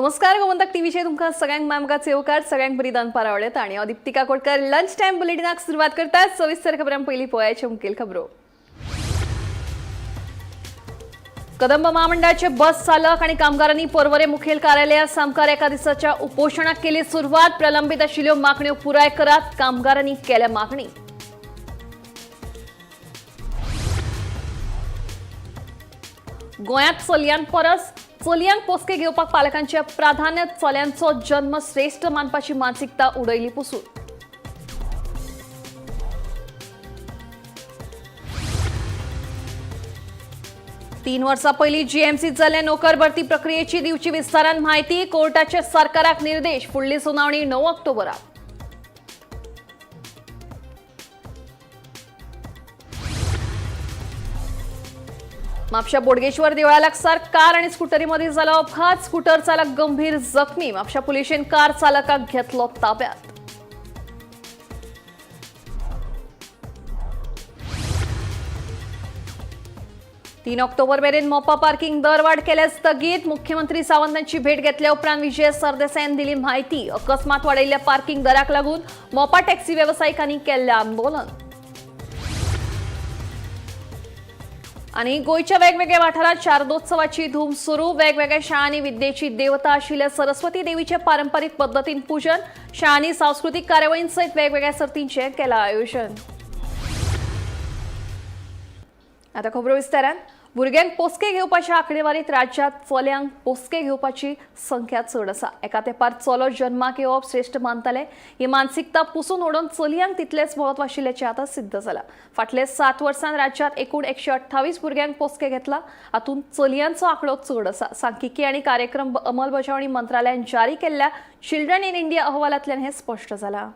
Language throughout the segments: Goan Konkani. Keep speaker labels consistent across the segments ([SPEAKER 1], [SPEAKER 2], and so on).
[SPEAKER 1] नमस्कार, गोमंतक टीव्हीचेर तुमकां सगळ्यांक मामगाच येवकार. सगळ्यांक बरी दनपार आवडत आणि हांव दीप्ती काकोडकर लंच टायम बुलेटिनाक सुरवात करता. सविस्तर खबरां. पयलीं पळयाचे मुखेल खबरो. कदंब महामंडळाचे बस चालक आणि कामगारांनी पर्वरे मुखेल कार्यालया सामकार एका दिसाच्या उपोषणाक केली सुरवात. प्रलंबित आशिल्ल्यो मागण्यो पुराय करात, कामगारांनी केल्या मागणी. गोंयांत चलयां परस चलयांक पोसके घेवपाक पालकांचे प्राधान्य. चल्यांचो जन्म श्रेष्ठ मानपाची मानसिकता उडयली पुसून. तीन वर्सां पयलीं जीएमसीत जाल्ल्या नोकर भरती प्रक्रियेची दिवची विस्तारान म्हायती. कोर्टाचे सरकाराक निर्देश. फुडली सुनावणी 9 ऑक्टोबराक. म्हापशा बोडगेश्वर देवळा लागसार कार आणि स्कुटरीमध्ये झाला अपघात. स्कूटर चालक गंभीर जखमी. म्हापशा पुलिशेन कार चालकाक घेतलो ताब्यात. 3 ऑक्टोबर मेरेन मोपा पार्किंग दरवाढ केल्यास स्थगित. मुख्यमंत्री सावंतांची भेट घेतल्या उपरांत विजय सरदेसायान दिली माहिती. अकस्मात वाडयल्ल्या पार्किंग दराक लागून मोपा टॅक्सी वेवसायिकांनी केल्लें आंदोलन. आणि गोंयच्या वेगवेगळ्या वाठारात शारदोत्सवाची धूम सुरू. वेगवेगळ्या शाळांनी विद्येची देवता आशिल्ल्या सरस्वती देवीचे पारंपरिक पद्दतीन पूजन. शाळांनी सांस्कृतिक कार्यावळींसहित वेगवेगळ्या सर्तींचें केलां आयोजन. आता खबरो विस्तारान. भुरग्यांक पोसके घेवपाच्या आंकडेवारीत राज्यांत चल्यांक पोसके घेवपाची संख्या चड आसा. एका तेंपार चलो जन्माक येवप श्रेष्ठ मानताले. ही मानसिकता पुसून उडोवन चलयांक तितलेंच म्हत्व आशिल्ल्याचें आतां सिद्ध जालां. फाटले 7 वर्सांत राज्यांत एकूण 128 भुरग्यांक पोसके घेतला. हातूंत चलयांचो आंकडो चड आसा. सांख्यिकी आनी कार्यक्रम अंमलबजावणी मंत्रालयान जारी केल्ल्या चिल्ड्रन इन इंडिया अहवालांतल्यान हें स्पश्ट जालां.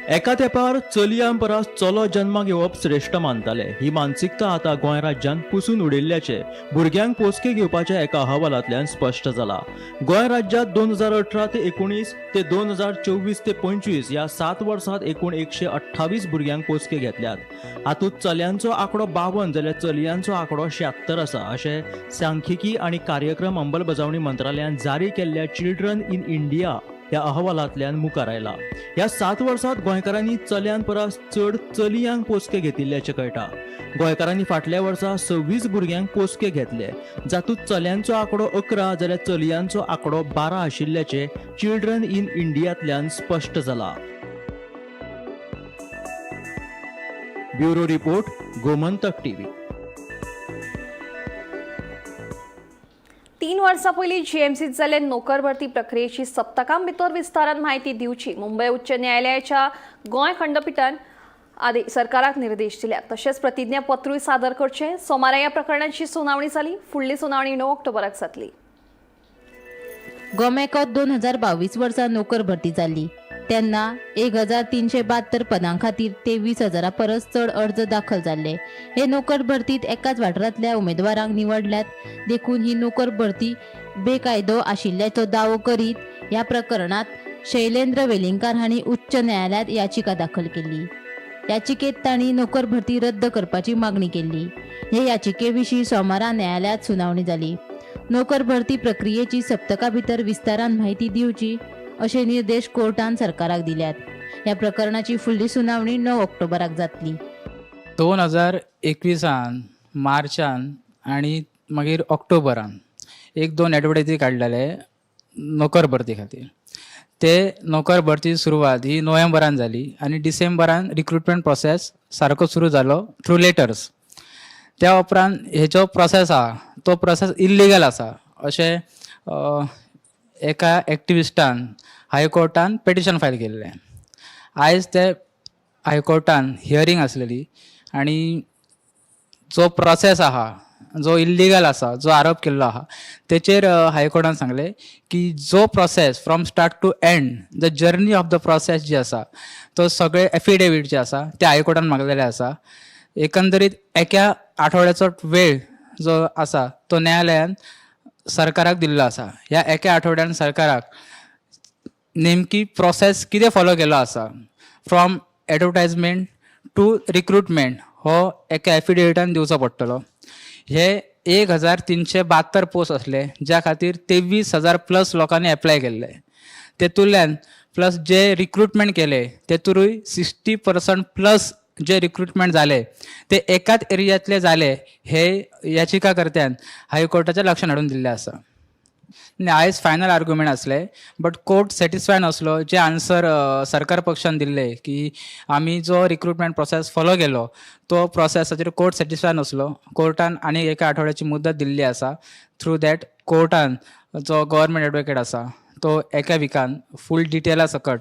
[SPEAKER 2] एका तेंपार चलयां परस चलो जन्माक येवप श्रेष्ठ मानताले. ही मानसिकता आतां गोंय राज्यान पुसून उडयल्ल्याचें भुरग्यांक पोसके घेवपाच्या एका अहवालांतल्यान स्पश्ट जाला. गोंय राज्यांत 2018 ते 19 ते 2024 ते 25 ह्या 7 वर्सांत एकूण 128 भुरग्यांक पोसके घेतल्यात. हातूंत चल्यांचो आंकडो 52 जाल्यार चलयांचो आंकडो 76 आसा, अशें सांख्यिकी आनी कार्यक्रम अंमलबजावणी मंत्रालयान जारी केल्ल्या चिल्ड्रन इन इंडिया ह्या अहवालांतल्यान मुखार आयला. ह्या 7 वर्सांत गोंयकारांनी चल्यां परस चड चलयांक पोसके घेतिल्ल्याचें कळटा. गोंयकारांनी फाटल्या वर्सा 26 भुरग्यांक पोसके घेतले, जातूंत चल्यांचो आंकडो 11 जाल्यार चलयांचो आंकडो 12 आशिल्ल्याचें चिल्ड्रन इन इंडियांतल्यान स्पश्ट जाला. Bureau report, Gomantak TV.
[SPEAKER 1] 3 वर्सां पयलीं जीएमसीत जाल्ले नोकर भरती प्रक्रियेची सप्तकां भितर विस्तारान म्हायती दिवची, मुंबय उच्च न्यायालयाच्या गोंय खंडपिठान आदी सरकाराक निर्देश दिल्यात. तशेंच प्रतिज्ञापत्रूय सादर करचें. सोमारा ह्या प्रकरणाची सुनावणी जाली. फुडली सुनावणी 9 ऑक्टोबराक जातली.
[SPEAKER 3] गोमॅकॉत 2022 वर्सा नोकर भरती जाल्ली तेन्ना 1372 पदां खातीर 23,000 परस चड अर्ज दाखल जाल्ले. हे नोकर भरतीत एकाच वाठारांतल्या उमेदवारांक निवडल्यात, देखून ही नोकर भरती बेकायदो आशिल्ल्याचो दावो करीत ह्या प्रकरणात शैलेंद्र वेलिंगकार हांणी उच्च न्यायालयांत याचिका दाखल केल्ली. याचिकेत तांणी नोकर भरती रद्द करपाची मागणी केल्ली. हे याचिके विशीं सोमारा न्यायालयांत सुनावणी जाली. नोकर भरती प्रक्रियेची सप्तका भितर विस्तारान म्हायती दिवची अशे निर्देश कोर्टान सरकाराक दिल्यात. ह्या प्रकरणाची फुडली सुनावणी 9 ऑक्टोबराक जातली.
[SPEAKER 4] 2021 मार्चान आनी मागीर ऑक्टोबरान एक दोन एडवर्टायजी काडलेले नोकर भरती खातीर. ते नोकर भरती सुरवात ही नोव्हेंबरान जाली आनी डिसेंबरान रिक्रुटमेंट प्रोसेस सारको सुरू जालो थ्रू लेटर्स. त्या उपरांत हेजो प्रोसेस आहा तो प्रोसेस इल्लिगल आसा अशें एका एक्टिविस्टान हायकोर्टान पिटिशन फायल केल्लें. आयज ते हायकोर्टान हियरींग आसलेली आनी जो प्रोसेस आहा जो इल्लिगल आसा, जो आरोप केल्लो आहा तेचेर हायकोर्टान सांगलें की जो process from start to end, the journey of the process जी आसा तो सगळे एफिडेवीट जे आसा ते हायकोर्टान मागलेले आसा. एकंदरीत एका आठवड्याचो वेळ जो आसा तो न्यायालयान सरकाराक दिल्लो आसा. ह्या एका आठवड्यान सरकाराक नेमकी प्रोसेस कितें फॉलो केलो आसा फ्रॉम एडवर्टायजमेंट टू रिक्रुटमेंट हो एका एफिडेविटान दिवचो पडटलो. हे 1372 पोस्ट आसले, ज्या खातीर 23,000 प्लस लोकांनी एप्लाय केल्ले. तेतूंतल्यान प्लस जे रिक्रुटमेंट केले तेतूरूय 60% प्लस जे रिक्रुटमेंट जाले ते एकाच एरियांतले जाले, हे याचिकाकर्त्यान हायकोर्टाच्या लक्षात हाडून दिल्लें आसा. आनी आयज फायनल आर्ग्युमेंट आसले, बट कोर्ट सॅटिस्फाय नासलो जे आन्सर सरकार पक्षान दिल्ले की आमी जो रिक्रुटमेंट प्रोसेस फॉलो केलो तो प्रोसेसाचेर कोर्ट सॅटिस्फाय नासलो. कोर्टान आनी एका आठवड्याची मुदत दिल्ली आसा. थ्रू that कोर्टान जो गव्हर्मेंट एडवोकेट आसा तो एका विकान फूल डिटेला सकट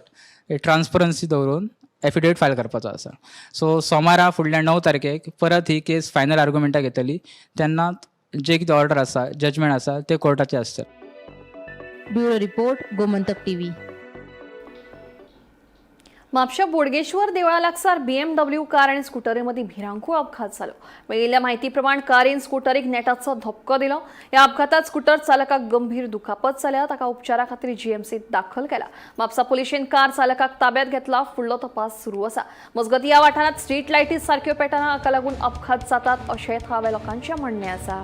[SPEAKER 4] ट्रान्सपरन्सी दवरून एफिडेवीट फायल करपाचो आसा. सो सोमारा फुडल्या 9 तारखेक परत ही केस फायनल आर्ग्युमेंटाक येतली, तेन्ना जे कितें ऑर्डर आसा, जजमेंट आसा, ते कोर्टाचे आसतले.
[SPEAKER 3] Bureau report, Gomantak TV.
[SPEAKER 1] म्हापशा बोडगेश्वर देवळा लागसार BMW car आनी स्कुटरी मदीं भिरांकूळ अपघात जालो. मेळिल्ल्या म्हायती प्रमाण कारीन स्कुटरीक नेटाचो धपको दिलो. ह्या अपघातात स्कुटर चालकाक गंभीर दुखापत जाल्या. ताका उपचारा खातीर जीएमसीत दाखल केला. म्हापसा पुलिशेन कार चालकाक ताब्यात घेतला. फुडलो तपास सुरू आसा. मजगतीं ह्या वाठारांत स्ट्रीट लायटी सारक्यो पेटना, हाका लागून अपघात जातात अशें थळाव्या लोकांचें म्हणणें आसा.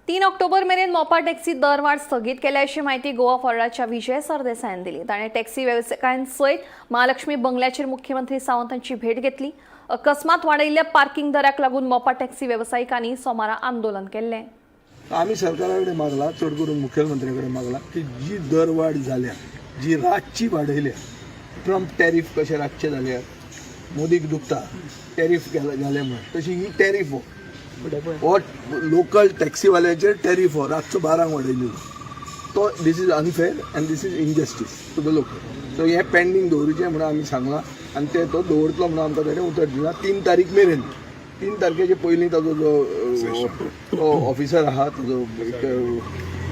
[SPEAKER 1] तीन ऑक्टोबर मेरेन मोपा टॅक्सी दरवाढ स्थगीत केल्या अशी म्हायती गोवा फॉरवर्डाच्या विजय सरदेसायान दिली. ताणें टॅक्सी वेवसायिकां सयत महालक्ष्मी बंगल्याचेर मुख्यमंत्री सावंत हांची भेट घेतली. अकस्मात वाडयिल्ल्या पार्किंग दराक लागून मोपा टॅक्सी वेवसायिकांनी सोमारा आंदोलन केल्लें.
[SPEAKER 5] आमी सरकारा कडेन मागला, चड करून मुखेलमंत्र्या कडेन मागला की जी दरवाड जाल्या, जी रातची वाडयल्या, ट्रम्प टॅरीफ कशें रातचे जाल्या, मोदीक दुखता टॅरीफ घाले म्हणून, तशी ही टॅरीफ हो हो लोकल टॅक्सीवाल्याचेर टॅरीफ हो रातचो 12 वाडयली तो, this is unfair and this is injustice to the local. So हें पेंडींग दवरुचें म्हणून आमी सांगलां आनी ते तो दवरतलो म्हणून आमकां ताणें उतर दिलां. 3 तारीख मेरेन, 3 तारखेचे पयलीं ताजो जो तो ऑफिसर आहा ताजो एक,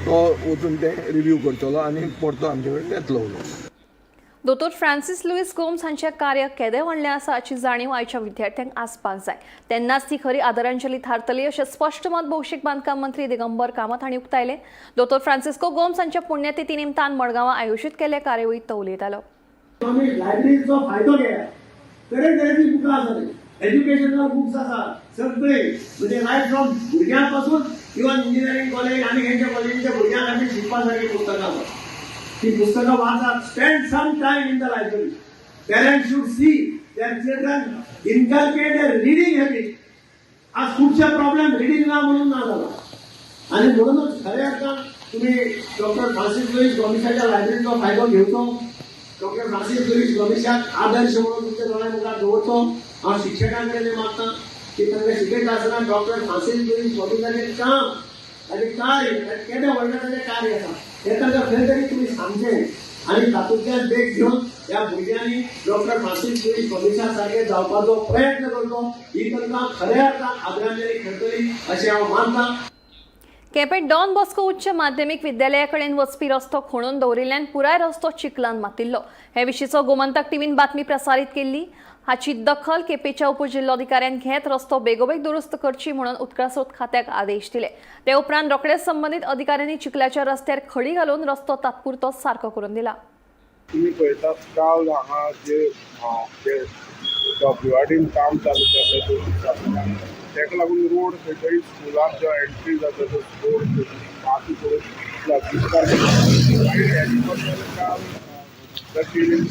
[SPEAKER 5] तो वचून ते रिव्यू करतलो आनी परतो आमचे कडेन येतलो उलोवंक.
[SPEAKER 1] दोतोर फ्रांसीस लुईस गोम्स हांचें कार्य केदें व्हडलें आसा हाची जाणीव आयच्या विद्यार्थ्यांक आसपाक जाय, तेन्नाच ती खरी आदरांजली थारतली अशें स्पश्ट मत भौशीक बांदकाम मंत्री दिगंबर कामत हांणी उक्तायलें. दोतोर फ्रांसिस्को गोम्स हांच्या पुण्यतिथी निमतान मडगांवां आयोजीत केल्ले कार्यावळींत तो उलयतालो.
[SPEAKER 6] आमी लायब्ररीचो फायदो घेया. तरेतरेची बुकां आसात, एज्युकेशनल बुक्स आसात सगळी, म्हणजे रायट फ्रॉम भुरग्यां पासून इवन इंजिनियरींग कॉलेज आनी हेंच्या कॉलेजीच्या भुरग्यांक आमी शिकपा सारकी पुस्तकां आसात. ती पुस्तकां वाचात. Spend some time in the library. Parents should see their children inculcate a reading habit. आज खुबशे प्रॉब्लेम रिडींग ना म्हणून ना जाला आनी म्हणूनच खऱ्या अर्थान तुम्ही डॉक्टर फ्रांसीस लुईस गोमिशाच्या लायब्ररीचो फायदो घेवचो. डॉक्टर फ्रांसीस लुईस गोमिशाक आदर्श म्हणून तुमच्या दोळ्या मुखार दवरचो. हांव शिक्षकां कडेन मागता की तांकां शिकयता आसतना डॉक्टर फ्रांसीस लुईस गोमिशाचें काम, ताचें कार्य, केदें व्हडलें ताचें कार्य आसा हें तांकां खंय तरी तुमी सांगचें आनी तातूंतल्यान देख घेवन ह्या भुरग्यांनी डॉक्टर फ्रांसीस लुईस गोमिशा सारके जावपाचो प्रयत्न करचो. ही तांकां खऱ्या अर्थान आदरांजली ठरतली अशें हांव मानता.
[SPEAKER 1] केपें डॉन बॉस्को उच्च माध्यमीक विद्यालया कडेन वचपी रस्तो खणून दवरिल्ल्यान पुराय रस्तो चिखलान मातिल्लो. हे विशींचो गोमंतक टीव्हीन बातमी प्रसारीत केल्ली. हाची दखल केपेंच्या उपजिल्लोधिकाऱ्यान घेत रस्तो बेगोबेग दुरुस्त करची म्हणून उदकास्रोत खात्याक आदेश दिले. ते उपरांत रोखडेच संबंदीत अधिकाऱ्यांनी चिखलाच्या रस्त्यार खडी घालून रस्तो तात्पुरतो सारको करून दिला.
[SPEAKER 7] तुमी पळयतात, काल हांगा जे डब्ल्यू आर डीन काम चालू केल्लें 2 दिसां, ताका लागून रोड खंय तरी स्कुलाक जो एंट्री जाता तो रोड खंय तरी माती करून मागीर हेजे बद्दल काल टिवीन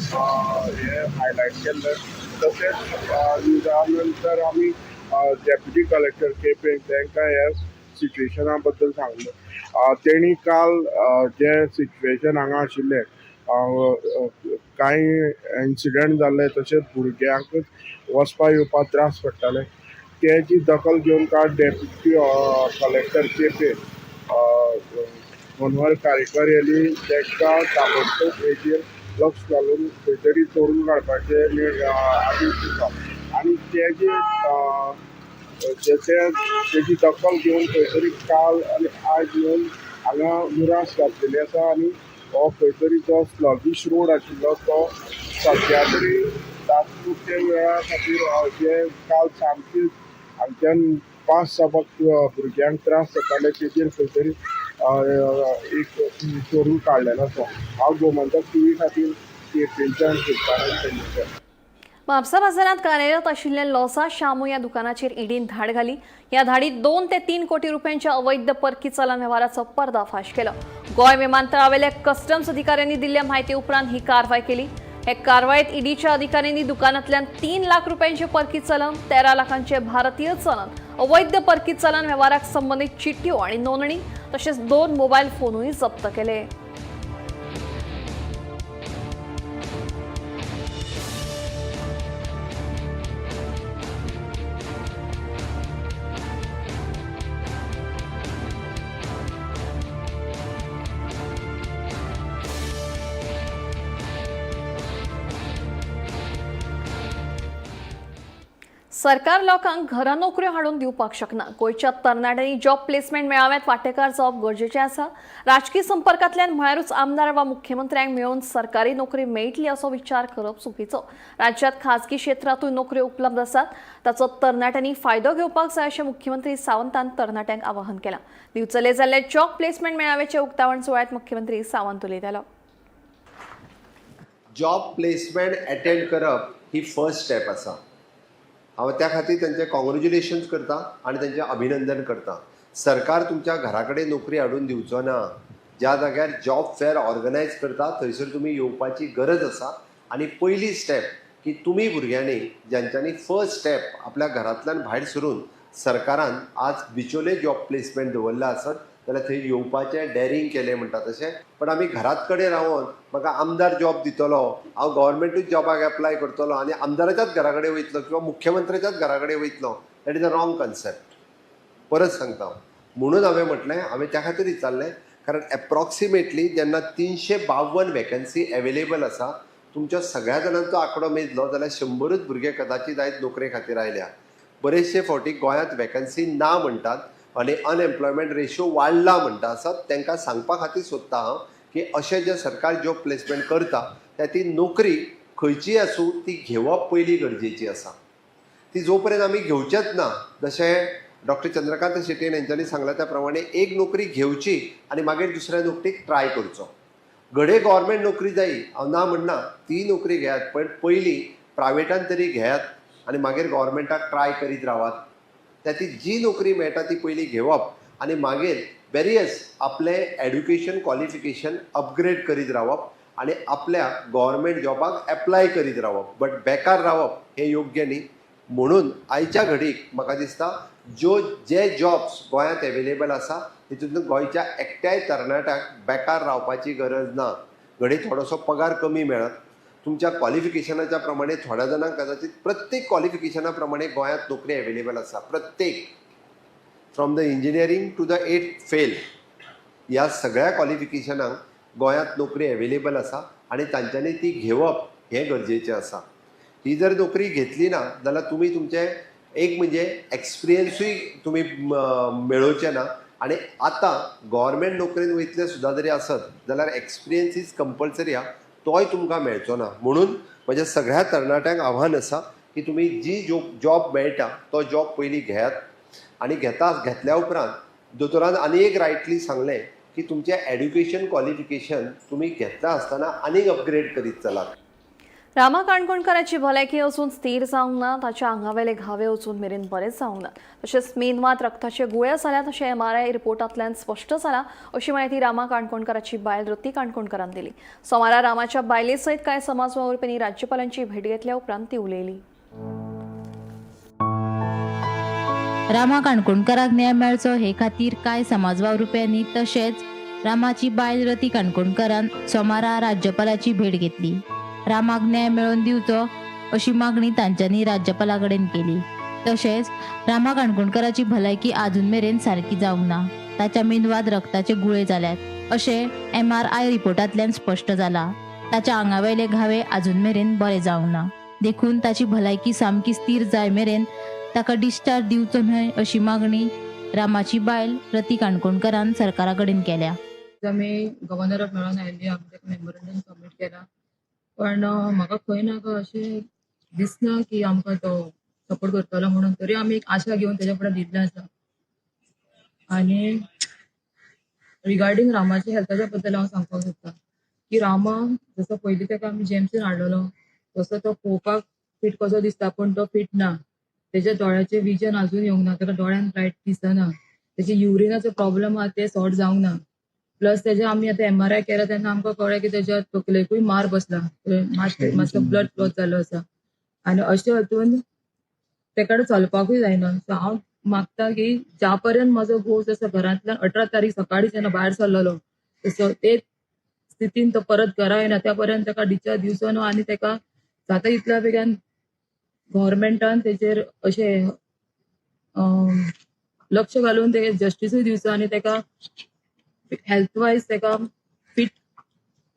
[SPEAKER 7] हें हायलायट केल्लें. तशेंच न्युजा नंतर आमी डेप्युटी कलेक्टर केपें तांकां ह्या सिच्युएशना बद्दल सांगलें. तेणी काल जें सिच्युएशन हांगा आशिल्लें, कांय इन्सिडंट जाल्ले, तशेंच भुरग्यांकच वचपा येवपाक त्रास पडटाले, तेजी दखल घेवन काल डेप्युटी कलेक्टर केपें मनोहर कारेकर यांनी तांकां ताबडतोब हेजेर लक्ष घालून खंय तरी तोडून काडपाचे आदेश दिता आनी तेजे तेजी दखल घेवन खंय तरी काल आनी आज येवन हांगा मुरास घातलेली आसा आनी हो खंय तरी जो स्लगीश रोड आशिल्लो तो सद्या तरी तात्पुरते वेळा खातीर जे काल सामकी हांगच्यान पास जावपाक भुरग्यांक त्रास जाताले तेजेर खंय तरी एक करून काडलेलो आसा. हांव गोमंतक टिवी खातीर केपेंच्यान सुलतान पेडणेकर.
[SPEAKER 1] म्हापसा बाजारांत कार्यरत आशिल्ल्या लोसा शामू ह्या दुकानाचेर ईडीन धाड घाली. ह्या धाडीत 2 ते 3 कोटी रुपयांच्या अवैध परकी चलन वेव्हाराचो पर्दाफाश केलो. गोंय विमानतळावेल्या कस्टम्स अधिकाऱ्यांनी दिल्ल्या म्हायती उपरांत ही कारवाय केली. हे कारवायेत ईडीच्या अधिकाऱ्यांनी दुकानांतल्यान 3 लाख रुपयांचे परकी चलन, 13 लाखांचे भारतीय चलन, अवैध परकी चलन वेव्हाराक संबंदीत चिठ्ठ्यो आनी नोंदणी तशेंच 2 मोबायल फोनूय जप्त केले. सरकार लोकांक घरा नोकऱ्यो हाडून दिवपाक शकना. गोंयच्या तरणाट्यांनी जॉब प्लेसमेंट मेळाव्यात वांटेकार जावप गरजेचें आसा. राजकी संपर्कांतल्यान म्हळ्यारूच आमदार वा मुख्यमंत्र्यांक मेळोवन सरकारी नोकरी मेळटली असो विचार करप चुकीचो. राज्यांत खाजगी क्षेत्रांतूय नोकऱ्यो उपलब्ध आसात, ताचो तरणाट्यांनी फायदो घेवपाक जाय अशें मुख्यमंत्री सावंतान तरणाट्यांक आवाहन केलां. दिवचले जाल्ले जॉब प्लेसमेंट मेळाव्याचे उक्तावण सुवाळ्यांत मुख्यमंत्री सावंत उलयतालो.
[SPEAKER 8] जॉब प्लेसमेंट अटेंड करप ही फर्स्ट स्टेप आसा. हांव त्या खातीर तांचें कॉंग्रेच्युलेशन्स करता आनी तांचें अभिनंदन करता. सरकार तुमच्या घरा कडेन नोकरी हाडून दिवचो ना. ज्या जाग्यार जॉब फेअर ऑर्गनायज करता थंयसर तुमी येवपाची गरज आसा. आनी पयली स्टेप की तुमी भुरग्यांनी ज्यांच्यांनी फर्स्ट स्टेप आपल्या घरांतल्यान भायर सरून सरकारान आज बिचोले जॉब प्लेसमेंट दवरला आसत जाल्यार थंय येवपाचें डॅरींग केलें म्हणटा तशें. पण आमी घरात कडेन रावन म्हाका आमदार जॉब दितलो, हांव गव्हर्मेंटूच जॉबाक एप्लाय करतलो आनी आमदाराच्याच घरा कडेन वयतलो किंवा मुख्यमंत्र्याच्याच घरा कडेन वयतलो, that is a wrong concept. परत सांगता, म्हणून हांवें म्हटलें, हांवें त्या खातीर विचारलें कारण एप्रॉक्सिमेटली जेन्ना 352 वेकन्सी एवेलेबल आसा, तुमच्या सगळ्या जाणांचो आंकडो मेजलो जाल्यार 100 भुरगे कदाचीत आयज नोकरे खातीर आयल्या. बरेचशे फावटी गोंयांत वेकन्सी ना म्हणटात आनी अनएम्प्लॉयमेंट रेशो वाडला म्हणटा आसत, तांकां सांगपा खातीर सोदता हांव की अशें जें सरकार जॉब प्लेसमेंट करता त्या ती नोकरी खंयचीय आसूं ती घेवप पयली गरजेची आसा. ती जो पर्यंत आमी घेवचेच ना, जशें डॉक्टर चंद्रकांत शेट्ये हेंच्यांनी सांगलां त्या प्रमाणे एक नोकरी घेवची आनी मागीर दुसऱ्या नोकरीक ट्राय करचो. घडये गव्हर्मेंट नोकरी जायी, हांव ना म्हणना, ती नोकरी घेयात, पण पयलीं प्रायवेटान तरी घेयात आनी मागीर गव्हर्मेंटाक ट्राय करीत रावात. त्या ती जी नोकरी मेळटा ती पयलीं घेवप आनी मागीर वेरियस आपलें एड्युकेशन क्वॉलिफिकेशन अपग्रेड करीत रावप आनी आपल्या गव्हर्मेंट जॉबाक एप्लाय करीत रावप. बट बेकार रावप हें योग्य न्ही. म्हणून आयच्या घडीक म्हाका दिसता ज्यो जे जॉब्स गोंयांत एवेलेबल आसा तितूंत गोंयच्या एकट्याय तरणाट्याक बेकार रावपाची गरज ना. घडये थोडोसो पगार कमी मेळत, तुमच्या क्वॉलिफिकेशनाच्या प्रमाणे थोड्या जाणांक कदाचित प्रत्येक क्वॉलिफिकेशना प्रमाणे गोंयांत नोकरी एवेलेबल आसा. प्रत्येक from the engineering to the 8th fail ह्या सगळ्या क्वॉलिफिकेशनांक गोंयांत नोकरी एवेलेबल आसा आनी तांच्यांनी ती घेवप हें गरजेचें आसा. ही जर नोकरी घेतली ना जाल्यार तुमी तुमचें एक म्हणजे एक्सपिरियन्सूय तुमी मेळोवचें ना. आनी आतां गव्हर्मेंट नोकरेन वयतले सुद्दां जरी आसत जाल्यार एक्सपिरियन्स is compulsory आहा, तोय तुमकां मेळचो ना. म्हणून म्हज्या सगळ्या तरणाट्यांक आव्हान आसा की तुमी जी जॉब मेळटा तो जॉब पयलीं घेयात आनी घेतल्या उपरांत दोतोरान आनी एक रायटली सांगलें की तुमचें एड्युकेशन क्वॉलिफिकेशन तुमी घेतला आसतना आनीक अपग्रेड करीत चलात.
[SPEAKER 1] रामा काणकोणकाराची भलायकी अजून स्थीर जावंक ना. ताच्या आंगावेले घावे अजून मेरेन बरेच जावंक ना. तशेंच मेंदवात रक्ताचे गुळे जाल्यात अशें MRI रिपोर्टांतल्यान स्पश्ट जाला अशी म्हायती रामा काणकोणकाराची बायल रती काणकोणकारान दिली. सोमारा रामाच्या बायले सयत कांय समाज वावुरप्यांनी राज्यपालांची भेट घेतल्या उपरांत ती उलयली.
[SPEAKER 3] रामा काणकोणकाराक न्याय मेळचो हे खातीर कांय समाज वावुरप्यांनी तशेंच रामाची बायल रती काणकोणकारान सोमारा राज्यपालाची भेट घेतली. रामाक न्याय मेळोवन दिवचो अशी मागणी तांच्यांनी राज्यपाला कडेन केली. तशेंच रामा काणकोणकाराची भलायकी आजून मेरेन सारकी जावंक ना. ताच्या मेंदवात रक्ताचे गुळे जाल्यात अशें MRI रिपोर्टांतल्यान स्पश्ट जाला. ताच्या आंगावेले घावे आजून मेरेन बरे जावंक ना, देखून ताची भलायकी सामकी स्थीर जाय मेरेन ताका डिस्चार्ज दिवचो न्हय अशी मागणी रामाची बायल रती काणकोणकारान सरकारा कडेन केल्या.
[SPEAKER 9] आमी गव्हर्नराक मेळोन आयिल्ली, आमी ताका मेमोरंडम सबमीट केला, पण म्हाका खंय ना खंय अशें दिसना की आमकां तो सपोर्ट करतलो म्हणून. तरी आमी एक आशा घेवन तेज्या फुडें दिल्लें आसा. आनी रिगार्डींग रामाच्या हेल्थाच्या बद्दल हांव सांगपाक सोदतां की रामा जसो पयलीं ताका आमी जेम्सीन हाडलेलो तसो तो पळोवपाक फिट कसो दिसता, पूण तो फिट ना. तेज्या दोळ्याचें विजन अजून येवंक ना, ताका दोळ्यान रायट दिसना, तेजे युरिनाचो प्रॉब्लम आहा ते सॉर्ट जावंक ना. प्लस तेजे आमी आतां एमआरआय केला तेन्ना आमकां कळ्ळें की तेज्या तकलेकूय मार बसला, मातसो ब्लड क्लॉट जाल्लो आसा आनी अशें हातून तेका चलपाकूय जायना. सो हांव मागता की ज्या पर्यंत म्हजो घोव जसो घरांतल्यान 18 तारीख सकाळी जेन्ना भायर सरलेलो तसो ते स्थितीन तो परत घरा येना त्या पर्यंत ताका डिस्चार्ज दिवचो न्हू आनी ताका जाता तितल्या बेगीन गव्हर्मेंटान तेजेर अशें लक्ष घालून तेजेर जस्टिसूय दिवचो आनी ताका हेल्थ वायज ताका फिट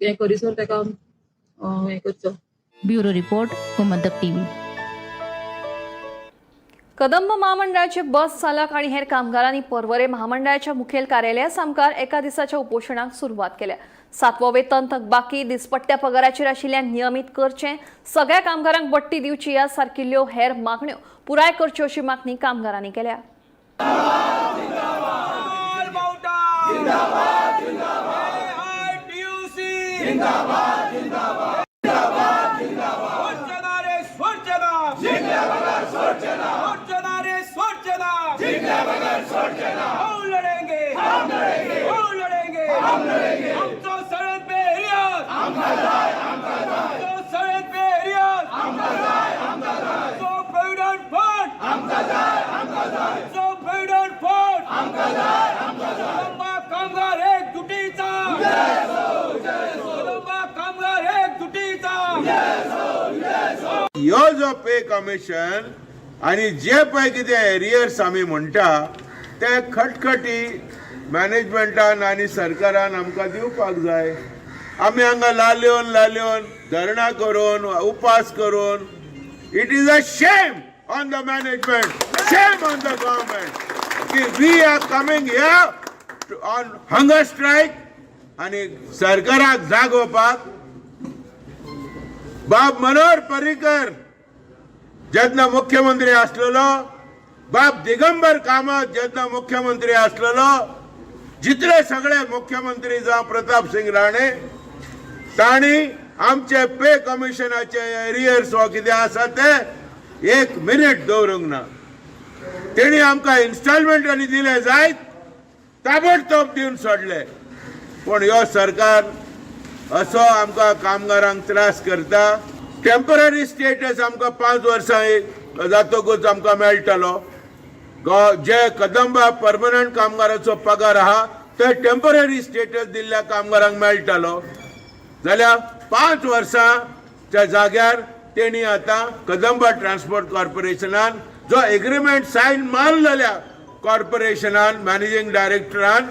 [SPEAKER 9] हें करीसर ताका हें करचो.
[SPEAKER 3] Bureau report, Gomantak TV.
[SPEAKER 1] Kadamba महामंडळाचे बस चालक आणि हेर कामगारांनी पर्वरे महामंडळाच्या मुखेल कार्यालया सामकार एका दिसाच्या उपोशणाक सुरवात केल्या. 7वो वेतन थकबाकी, दिसपट्ट्या पगाराचेर आशिल्ल्यान नियमीत करचें, सगळ्या कामगारांक बडटी दिवची ह्या सारकिल्ल्यो हेर मागण्यो पुराय करच्यो अशी मागणी कामगारांनी केल्या.
[SPEAKER 7] ह्यो जो पे कमिशन आनी जे पळय कितें एरियर्स आमी म्हणटा ते खटखटी मॅनेजमेंटान आनी सरकारान आमकां दिवपाक जाय. आमी हांगा लाल्योन लाल्योन धरणां करून उपास करून it is a shame on the management, shame on the government की we are coming here on hunger strike आनी सरकाराक जागोवपाक. बाब मनोहर पर्रीकर जेन्ना मुख्यमंत्री आसलेलो, बाब दिगंबर कामत जेन्ना मुख्यमंत्री आसलेलो, जितले सगळे मुख्यमंत्री जावं प्रताप सिंग राणे, तांणी आमचे पे कमिशनाचे एरियर्स वा कितें आसा ते एक मिनीट दवरूंक ना. तेणी आमकां इन्स्टॉलमेंटांनी दिले जायत, ताबडतोब दिवन सोडले. पूण ह्यो सरकार असो आमकां कामगारांक त्रास करता. टेम्पररी स्टेटस आमकां 5 वर्सां जातकूच आमकां मेळटलो. जे कदंबा परमनंट कामगाराचो पगार आहा ते टेम्पररी स्टेटस दिल्ल्या कामगारांक मेळटलो. जाल्यार 5 वर्सांच्या जाग्यार तेणी आतां कदंबा ट्रान्सपोर्ट कॉर्पोरेशनान जो एग्रीमेंट सायन मारलेल्या कॉर्पोरेशनान मॅनेजींग डायरेक्टरान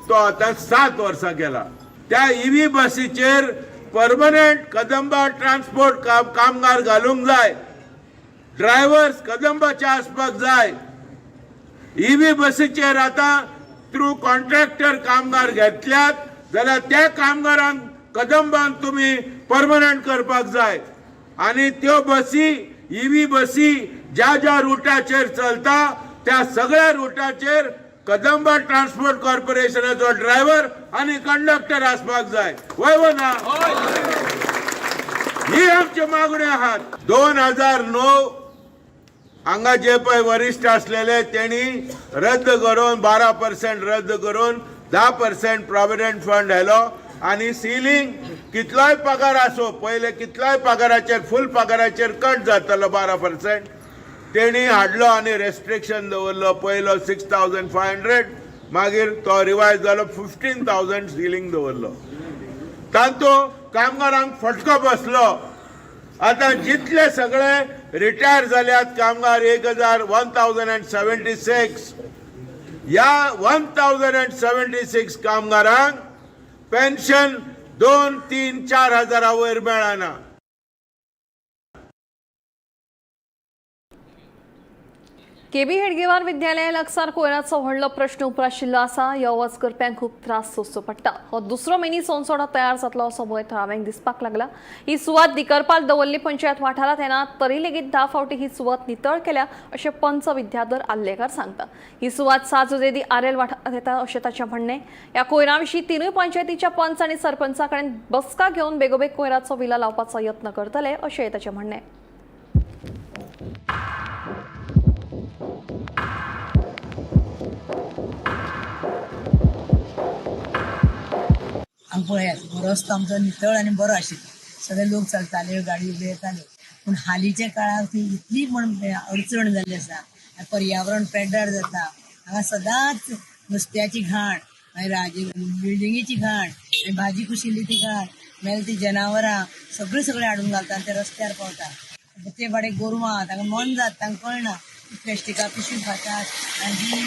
[SPEAKER 7] तो आतां 7 वर्सां केला. त्या ईव्ही बसीचेर परमनंट कदंबा ट्रान्सपोर्ट कामगार घालूंक जाय, ड्रायव्हर्स कदंबाचे आसपाक जाय. ईव्ही बसीचेर आतां थ्रू कॉन्ट्रॅक्टर कामगार घेतल्यात जाल्यार त्या कामगारांक कदंबान तुमी परमनंट करपाक जाय. आनी त्यो बसी ईव्ही बसी ज्या ज्या रुटाचेर चलता त्या सगळ्या रुटाचेर कदंबा ट्रान्सपोर्ट कॉर्पोरेशनाचो ड्रायव्हर आनी कंडक्टर आसपाक जाय. वय वो ना? ही आमची मागणी आहात. 2009 हांगा जे पळय वरिश्ठ आसलेले तेणी रद्द करून 12% रद्द करून 10% प्रॉविडंट फंड आयलो आनी सिलींग कितलोय पगार आसो पयले कितलोय पगाराचेर फूल पगाराचेर कट जातालो 12% तेणी हाडलो आनी रेस्ट्रिक्शन दवरलो. पयलो 6,500, मागीर तो रिवायज जालो 15,000 सिलींग दवरलो. तातूंत कामगारांक फटको बसलो. आतां जितले सगळे रिटायर जाल्यात कामगार 1,076, ह्या 1,076 कामगारांक पेन्शन 2, 3, 4 हजारा वयर मेळना.
[SPEAKER 1] केबी हेडगेवार विद्यालया लागसार कोयराचो व्हडलो प्रश्न उप्राशिल्लो आसा. यो वच करप्यांक खूब त्रास सोंसचो पडटा. हो दुसरो मिनी सोनसोडो तयार जातलो असो भंय थळाव्यांक दिसपाक लागला. ही सुवात दिकरपाल दवर्ली पंचायत वाठारांत येना तरी लेगीत 10 फावटी ही सुवात नितळ केल्या अशें पंच विद्याधर आल्लेकर सांगता. ही सुवात साजुदेदी आरेल वाठारांत येता अशें ताचें म्हणणें. ह्या कोयरा विशीं तिनूय पंचायतीच्या पंच आनी सरपंचा कडेन बसका घेवन बेगोबेग कोयराचो विला लावपाचो यत्न करतले अशेंय ताचें म्हणणें.
[SPEAKER 10] हांगा पळयात रस्तो आमचो नितळ आनी बरो आशिल्लो. सगळे लोक चलताले, गाडी बी येताल्यो. पूण हालींच्या काळार ती इतली म्हण अडचण जाल्ली आसा. पर्यावरण पेड्ड्यार जाता. हांगा सदांच नुस्त्याची घाण, मागीर बिल्डिंगेची घाण, मागीर भाजी कुशिल्ली ती घाण, मागीर ती जनावरां सगळीं सगळें हाडून घालता आनी ते रस्त्यार पावता. ते बाडे गोरवां तांकां मन जात, तांकां कळना. प्लास्टिका पिशवी खातात आनी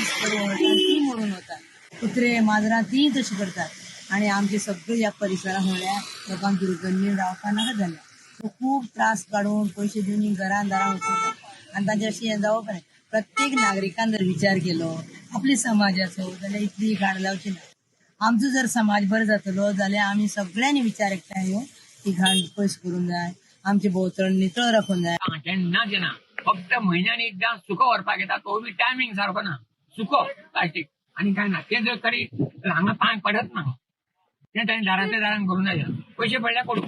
[SPEAKER 10] ती ती मोडून वतात. कुत्रे माजरां तीं तशी करतात. आनी आमचे सगळे ह्या परिसरांत म्हणल्यार लोकांक दुर्गंधी रावपा नाका जाल्या. खूब त्रास काडून पयशे दिवन घरान दारां वचता आनी तांचे अशें हें जावप न्हय. प्रत्येक नागरिकान जर विचार केलो आपल्या समाजाचो जाल्यार इतली घाण जावची ना. आमचो जर समाज बरो जातलो जाल्यार आमी सगळ्यांनी विचार एकठांय येवन ही घाण पयस करूंक जाय. आमचे भोंवतण नितळ राखूंक जाय.
[SPEAKER 11] केन्नाच येना, फक्त म्हयन्यान एकदां सुको व्हरपाक येता, तो बी टायमींग सारको ना. सुको प्लास्टीक आनी काय ना. तें जर तरी हांगा पांय पडत ना, तें ताणें दारांतल्या दारान करूं जाय. पयशे पडल्यार पडूं.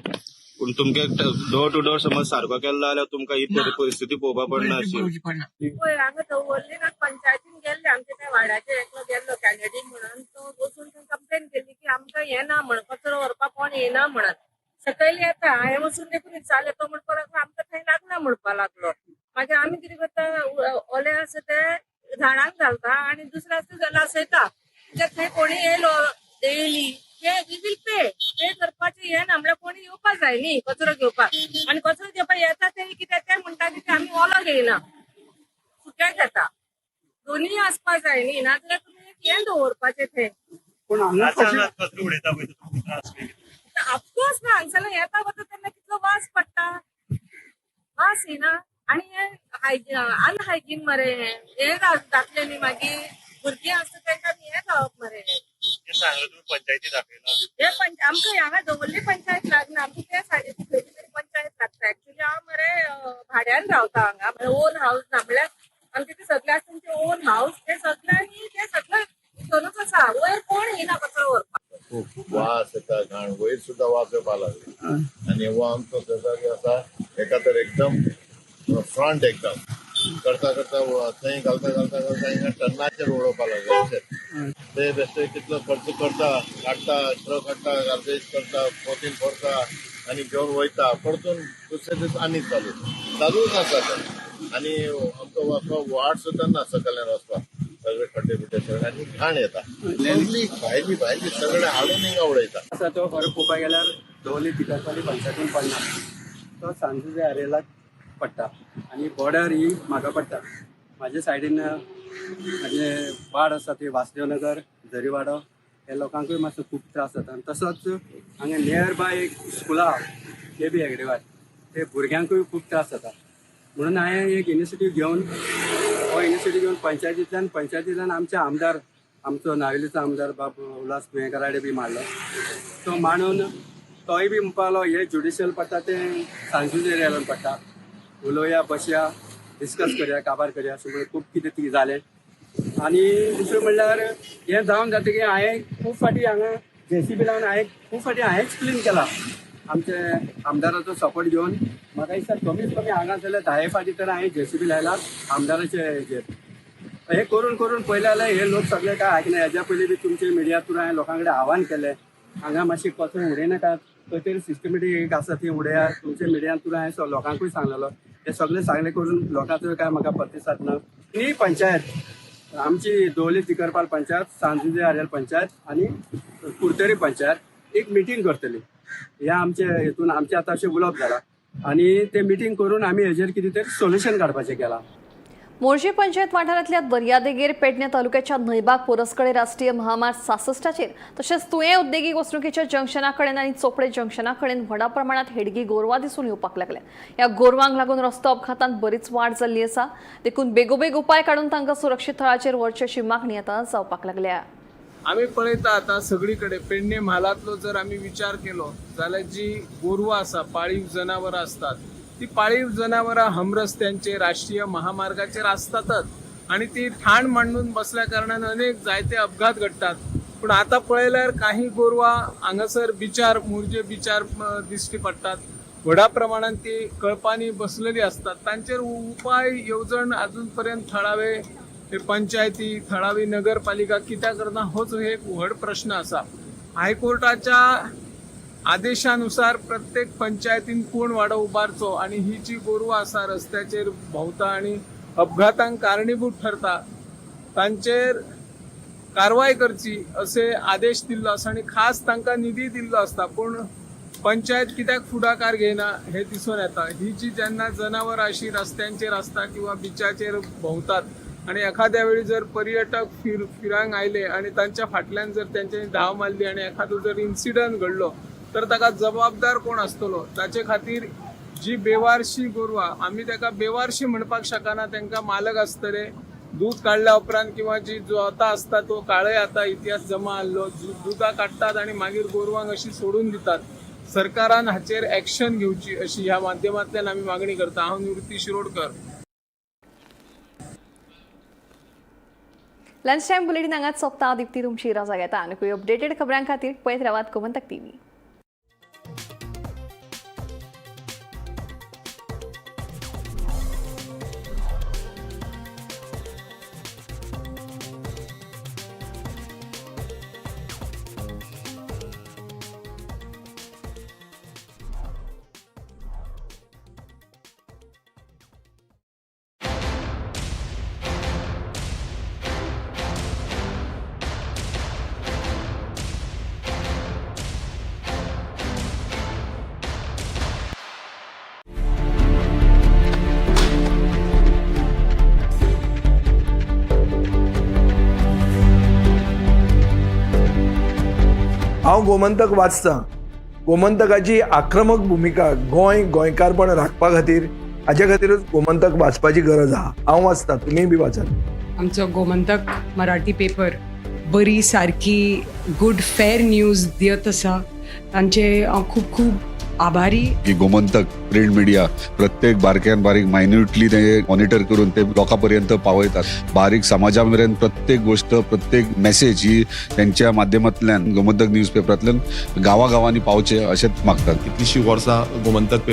[SPEAKER 12] पूण तुमगे डोर टू डोर समज सारको केलो जाल्यार तुमकां ही परिस्थिती पळोवपा पडना.
[SPEAKER 11] पळोवची पडना.
[SPEAKER 13] पळय हांगा दवर्ली ना पंचायतीन गेल्ले आमच्या त्या वाड्याचेर एकलो गेल्लो कॅनेडी म्हणून, तो वचून कंप्लेन केली की आमकां येना म्हण, कचरो व्हरपाक कोण येना म्हणत. सकयल येता, हांवें वचून देखून विचारलें, तो म्हणपाक लागलो आमकां थंय लागना म्हणपाक लागलो. मागीर आमी कितें करता, ओले आसा ते झाडांक घालता आनी दुसरे आसा ते लासयता. कित्याक थंय कोणी येयलो डेली ते we will pay पे करपाचें हें ना, म्हणल्यार कोणी येवपा जाय न्ही कचरो घेवपाक. आनी कचरो घेवपाक येता ते कित्याक ते म्हणटा की आमी ओलो घेयना, सुक्या घेता. दोन्ही आसपा जाय न्ही, नाजाल्यार तुमी एक हें दवरपाचें थंय. ऑफकोर्स ना, हांगसरल्यान येता वता तेन्ना कितलो वास पडटा, वास येना. आनी हें हायजीन अनहायजीन मरे, हें जातलें न्ही. मागीर भुरगीं आसता तांकां हें जावप मरे. हे आमकां हांगा दवर्ली पंचायत लागना, आमकां ते सायडीन खंयची तरी पंचायत लागता. एक्चुअली हांव मरे भाड्यान रावता हांगा, ओन हावस ना, म्हणल्यार आमचे ते सगळे आसा तेंचे ओन हावस, ते सगळ्यांनी ते सगळे हितूनच आसा. वयर कोण येना कचरो व्हरपाक.
[SPEAKER 7] खूब वास येता, घाण वयर सुद्दां वास येवपाक लागली. आनी हो आमचो शेजारी आसा एका तर एकदम फ्रंट एकदम करता करता थंय घालता घालता घालता हिंगा टन्नाचेर उडोवपाक लागले. ते बेश्टे कितलो खर्च करता, काडटा, ट्रक हाडटा, गार्बेज करता, पोतीन भरता आनी घेवन वयता. परतून दुसरे दीस आनी चालू चालूच आसा तें. आनी आमचो वाट सुद्दां ना सकल्यान वचपाक, सगळे खड्डे बिड्डे सगळे आनी घाण येता. सगळी भायली भायली सगळे हाडून हिंगा उडयता.
[SPEAKER 6] आसा तो फरक पळोवपाक गेल्यार दवर्ली तिकरपाली पंचायतीन पडना, तो सांजुजे आरेलाक पडटा आनी बॉर्डर ही म्हाका पडटा. म्हाजे सायडीन म्हाजे वाड आसा ती वासदेवनगर, झरीवाडो, ह्या लोकांकूय मातसो खूब त्रास जाता. आनी तसोच हांगा नियर बाय एक स्कुला के बी हेगडेवार, ते भुरग्यांकूय खूब त्रास जाता. म्हणून हांवें एक इनिशिएटीव घेवन, हो इनिशिएटीव घेवन पंचायतींतल्यान आमचे आमदार, आमचो नावेलीचो आमदार बाब उल्हास तुयेंकाराडे बी मांडलो. तो मांडून तोय बी म्हणपाक लागलो हे ज्युडिशियल पडटा तें सांजुजे एरियान पडटा, उलोवया, बसया, डिस्कस करया, काबार करया, अशें म्हणून खूब कितें कितें जालें. आनी दुसरें म्हणल्यार हें जावन जातकीर हांवें खूब फावटी हांगा जेसीबी लावन हांवें खूब फावटी हांवेंच क्लीन केला आमचे आमदाराचो सपोर्ट घेवन. म्हाका दिसता कमीत कमी हांगा जाल्यार 10 फावटी तर हांवें जेसीबी लायला आमदाराचे हेजेर. हें करून करून पयलें जाल्यार हे लोक सगळे काय आयकना. हेज्या पयलीं बी तुमचे मिडिया थ्रू हांवें लोकां कडेन आव्हान केलें, हांगा मातशें कचरो उडयनाकात, खंय तरी सिस्टमेटीक एक आसा ती उडयात. तुमच्या मिडिया थ्रू हांवें लोकांकूय सांगलेलो. हे सगळें सांगलें करून लोकांचो काय म्हाका प्रतिसाद ना. ही पंचायत आमची दवर्ली तिकरपाल पंचायत, सांजुजे आरेल पंचायत आनी कुडतरी पंचायत एक मिटींग करतली. ह्या आमचे हितून आमचें आतां अशें उलोवप जालां आनी ते मिटींग करून आमी हेजेर कितें तरी सोल्युशन काडपाचें केलां.
[SPEAKER 1] मोरजी पंचायत वाठारांतल्या दर्यादेगेर पेडणे तालुक्याच्या न्हंयबाग पोरसकडे राष्ट्रीय महामार्ग 66चेर तशेंच तुयें उद्देगीक वसणुकीच्या जंक्शना कडेन आनी चोपडे जंक्शना कडेन व्हडा प्रमाणात हेडगी गोरवां दिसून येवपाक लागल्या. ह्या गोरवांक लागून रस्तो अपघातांत बरीच वाड जाल्ली आसा. देखून बेगोबेग उपाय काडून तांकां सुरक्षीत थळाचेर व्हरचे अशी मागणी आतां जावपाक लागल्या.
[SPEAKER 14] आमी पळयता आतां सगळी कडेन पेडणे म्हालांतलो जर आमी विचार केलो जाल्यार जी गोरवां आसा, पाळीव जनावरां आसतात, ती पाळीव जनावरां हमरस्त्यांचेर, राष्ट्रीय महामार्गाचेर आसतातच आनी ती ठाण मांडून बसल्या कारणान अनेक जायते अपघात घडटात. पूण आतां पळयल्यार काही गोरवां हांगासर बिचार, मोरजे बिचार दिश्टी पडटात. व्हडा प्रमाणान ती कळपांनी बसलेली आसतात. तांचेर उपाय येवजण अजून पर्यंत थळावे हे पंचायती, थळावी नगरपालिका कित्याक करना होच एक व्हड प्रश्न आसा. हायकोर्टाच्या आदेशानुसार प्रत्येक पंचायतीन कोण वाडो उबारचो आनी ही जी गोरवां आसा रस्त्याचेर भोंवता आनी अपघातांक कारणीभूत ठरता तांचेर कारवाय करची असे आदेश दिल्लो आसा आनी खास तांकां निधी दिल्लो आसता. पूण पंचायत कित्याक फुडाकार घेयना हे दिसून येता. ही जी जेन्ना जनावरां अशी रस्त्यांचेर आसता किंवा बिचाचेर भोंवतात आनी एखाद्या वेळी जर पर्यटक फिरांक आयले आनी तांच्या फाटल्यान जर तेंच्यांनी धांव मारली आनी एखादो जर इन्सिडंट घडलो तर ताका जबाबदार कोण आसतलो? ताचे खातीर जी बेवारशी गोरवां, आमी ताका बेवारशी म्हणपाक शकना, तांकां मालक आसतले. दूद काडल्या उपरांत किंवा जी जोतां आसता तो काळय आतां इतिहास जमा आहलो, दुदां काडटात आनी मागीर गोरवांक अशी सोडून दितात. सरकारान हाचेर एक्शन घेवची अशी ह्या माध्यमांतल्यान आमी मागणी करता. हांव निवृत्ती शिरोडकर.
[SPEAKER 1] लंच टायम बुलेटीन हांगाच सोंपता. दीप्ती तुमची रजा घेता. आनी अपडेटेड खबरां खातीर पळयत रावात गोमंतक टीव्ही.
[SPEAKER 5] हांव गोमंतक वाचतां. गोमंतकाची आक्रमक भुमिका गोंय गोंयकारपण राखपा खातीर, हाजे खातीरूच गोमंतक वाचपाची गरज आहा. हांव वाचतां, तुमीय बी वाचात.
[SPEAKER 15] आमचो गोमंतक मराठी पेपर बरी सारकी गुड फेर न्यूज दियत आसा. तांचे हांव खूब खूब आभारी.
[SPEAKER 16] की गोमंतक प्रिंट मिडिया प्रत्येक बारक्यान बारीक मायन्युटली ते मॉनिटर करून ते लोकां पर्यंत पावयतात. बारीक समाजा मेरेन प्रत्येक गोष्ट, प्रत्येक मेसेज ही त्यांच्या माध्यमांतल्यान गोमंतक न्यूज पेपरांतल्यान गांवागांवांनी पावचे अशेंच मागतात.
[SPEAKER 12] कितलीशीं वर्सां गोमंतक पेपर